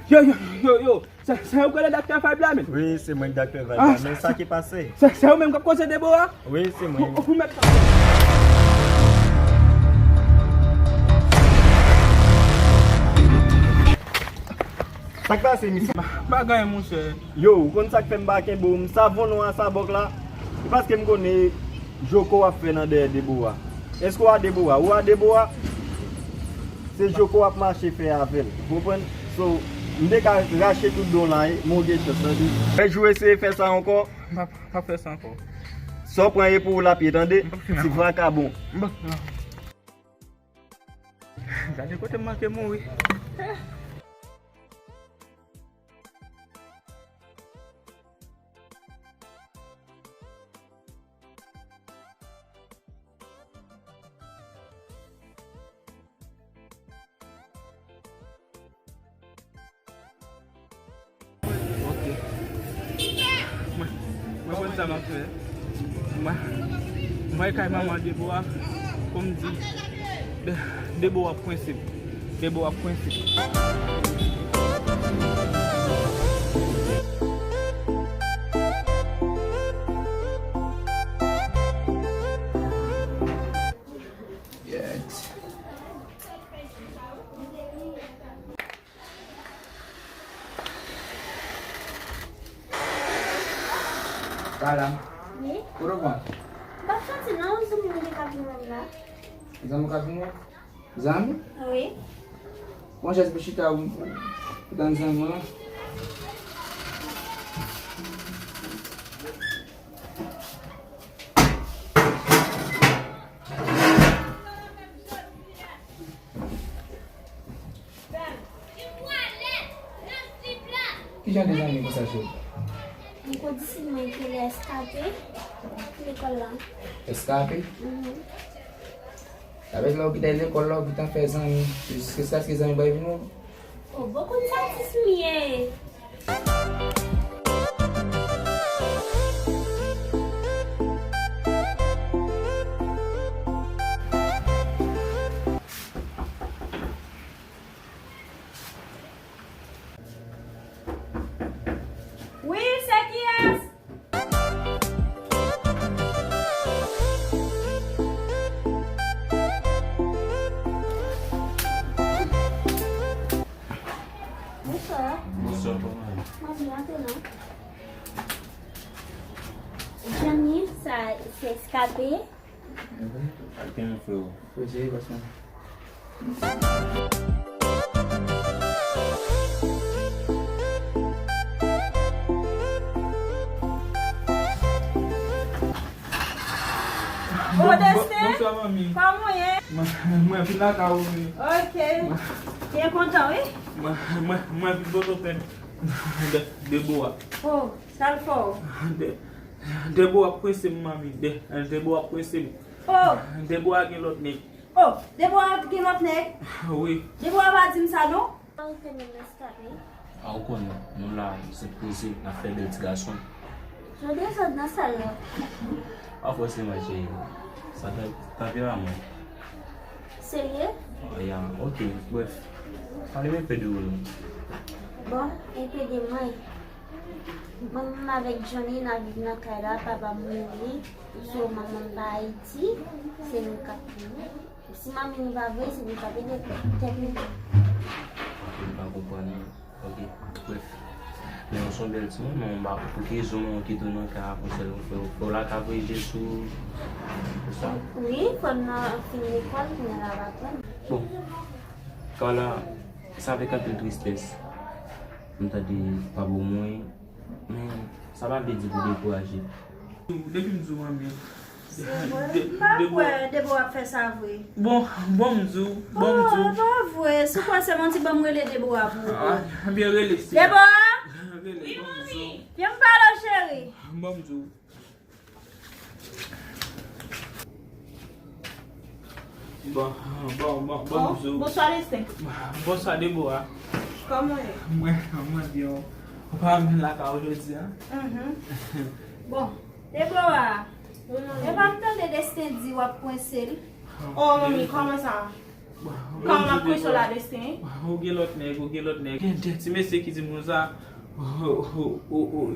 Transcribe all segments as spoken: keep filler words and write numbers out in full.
Yo, yo, yo, yo, se, se ou k rele Doktè Vibe la, men? Wi, se mwen k Doktè Vibe la, men sa ki pase? Se, se ou menm k ap koze Debora? Wi, se mwen. Ou, ou mèt. Sa k pase, misye? Pa, pa gen anyen, monchè. Yo, ou konn sa k fè m pa kenbe w? M savon non a sa bòk la. E paske m konnen joko w ap fè nan dèyè Debora. Èske w a Debora? Ou a Debora? Se joko w ap mache fè avè l. Ou konprann? So, m te ka rache tout don la, men w gen chans, tande. Lè jou eseye fè sa ankò. M p ap, m p ap fè sa ankò. Sa w pran e pou w l ap ye, tande? M p ap fè sa ankò. Ti vakabon. M p ap fè sa ankò. Gade kote m manke mouri. Ok. Mwen, mwen konn sa m ap fè. Mwen, mwen kay manman Debora, pou m di, De-, Debora ap kwense m. Debora ap kwense m. Yes. Kala. Wi? Kote w pran? M pa t soti non, yon zanmi m te ka vin wè m la. Zanmi w ka vin wè w? Zanmi? Wi. Bon, jès pou chita ou, ou tann zanmi w lan. Kijan de zanmi konsa, cheri? M konn di si mwen ke lè eskape lekòl la. Eskape? Mhm. Sa vle di lè w gentan lekòl la, w gentan fè zanmi. Jiskaske zanmi pa vin wè w. Oh, bon konn sa atis m ye. Wi, se kiyès? Bonswa. Bonswa, kòman ye? Mwen byen, antre non. Johnny, sa se eskape. Mhm. Ak ki moun frè w? Frè, se patron. Bon, Destin, bonswa, manmi. Kòman w ye? Mwen, mwen vin lakay ou, wi. Ok. Mwen byen kontan, wi. Mwen, mwen, mwen vin Pòtoprens. De, Debora. Oh, sa l fè w? De, Debora ap kwense m, manmi. De, Debora ap kwense m. Oh! Debora gen lòt nèg. Oh, Debora gen lòt nèg? Wi. Debora pa di m sa, non? Sa w fè menm eskape? A, ou konnen, nou la, se poze, n ap fè bèl ti gason. Jodi a sa w nan sal la. Pa fòseman, cheri. Sa tan-, tanperaman. Serye? Oh, ya, ok, brèf. Pale m enpe de ou, non. Bon, enpe de mwen. Manman m avèk Johnny, n ap viv nan kay la, papa m mouri. So, manman m pa Ayiti, se nou k ap viv. Si manmi nou pa vre, se nou k ap ede tèt nou. Ok, m pa konprann. Ok, brèf. Men w se yon bèl timoun, men w pa, pou ki rezon w kite w nan kay a pou sèl yon frè w? Frè w la ka voye je sou, sou sa? Wi, fò n fin lekòl, kounye a l ap aprann. Bon, Carla, se avèk anpil tristès m tande papa w mouri. Men sa pa vle di pou dekouraje. Depi m di w manmi. M pa kwè Debora ap fè sa vre. Bon, bon m di w, bon m di w. Oh, pa vre. Si w kwè se manti, ban m rele Debora pou ou. Ah, byen rele, si. Debora! Rele, bon m di w. Vyen m pale w, cheri. Bon m di w. Bon, bon, bon, bon, oh, bonjou. Bonswa, Destin. Bonswa, Debora. Kòman w ye? Mwen, mwen byen. Ou pa vin lakay ou jodi a? Mhm. Bon, Debora, e pa m tande Destin di w ap kwense l? Oh, manmi, kòman sa? Kòman m ap kwe sou la desten? Ou gen lòt nèg, ou gen lòt nèg. Gen de ti mesye ki di m konsa,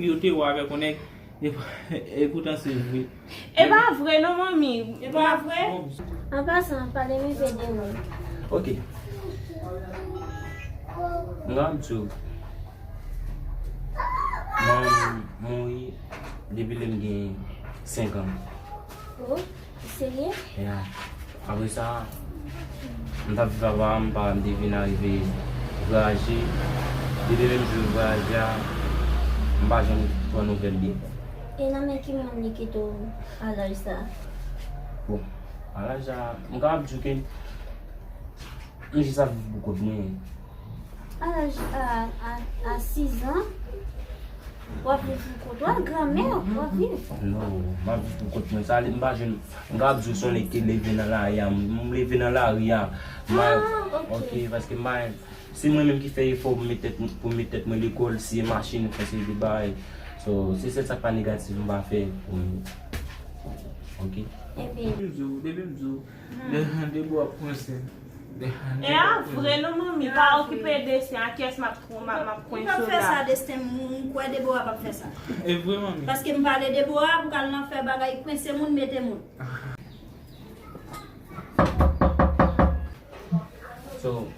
yo te wè avèk yon nèg, e, e poutan se vre. E pa vre non, manmi. E pa vre? An pasan, pale m enpe de moun. Ok. M ap di w, manman m mouri depi lè m gen senk an. Oh, ou serye? Ya. Apre sa, m t ap viv avè papa m, papa m te vin arive vwayaje. Depi menm jou l vwayaje a, m pa janm pran nouvèl li. E nan men ki moun li kite w a laj sa a? Bon, a laj sa a, m kapab di w ke m jis ap viv pou kont mwen. A laj, a, a, a sis an, w ap viv pou kont ou, a granmè w ap viv. Non, m ap viv pou kont mwen. Sa, m pa jwenn, m ka ap di w se yon nèg ki leve nan lari a, m leve nan lari a. M pa, ah, ok. Ok, paske m pa, se mwen menm ki fè efò pou met tèt, pou met tèt mwen lekòl, siye machin, fè seri de bagay. So, se sèl sa k pa negatif m pa fè pou m. Ok? Epi depi m di w, depi m di w, de, de bo ap pran sèn. E a vre non, manmi, pa okipe de se a kiyès m ap, m ap, m ap kwen sou la. Li p ap fè sa, Desten, m, m kwè Debora p ap fè sa. E vre, manmi. Paske m pale Debora pou k al nan fè bagay, kwense moun, mete moun. So,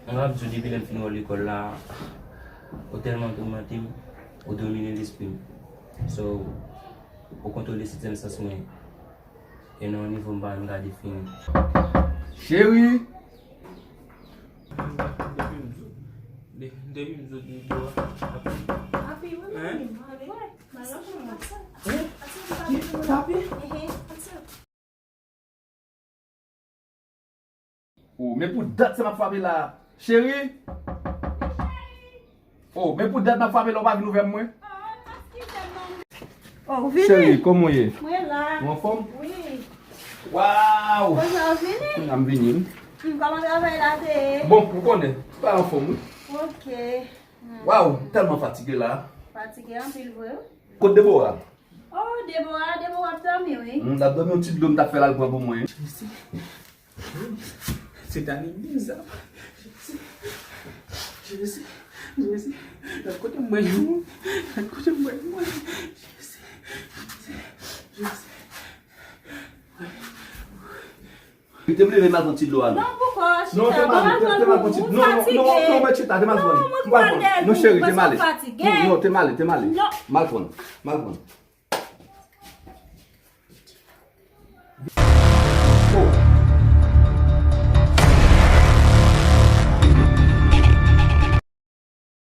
m ap di w depi lè m fin wè w lekòl la, ou tèlman toumante m, ou domine lespri m. So, ou kontwole sityèm sans mwen. E nan yon nivo m pa menm ka defini. Cheri! Depi m di w, de, depi m di w, de, de, Papi, wi, mami, mami. Hein? Oh, men pou dat sa m ap frape la. Cheri! Oh, men pou dat m ap frape la, ou pa vin ouvè mwen. Oh, ou vini? Cheri, kòman w ye? Mwen la. Ou anfòm? Wi. Waw! Kounye a w vini? Kounye a m vini, wi. Hmm, kòman travay la te ye? Bon, ou konnen, pa anfòm, wi. Ok. Hmm. Waw, m tèlman fatige la. Fatige anpil vre, wi. Kot Debora? Oh, Debora, Debora ap dòmi, wi. Hmm, l ap dòmi, yon ti dlo m t ap fè l al pran pou mwen. Jezi, se ta li bizarre. Jezi, Jezi, Jezi. Gad kote m wè yon moun. Gad kote m wè yon moun. Jezi, Jezi, Jezi. Te m leve m al pran ti dlo a, non. Non, poukò, chita, te m al pran ti, non, non, non, non, mwen chita, te m al pran li. M pa pran. Non, cheri, te m ale. Non, non, te m ale, te m ale. M al pran, m al pran.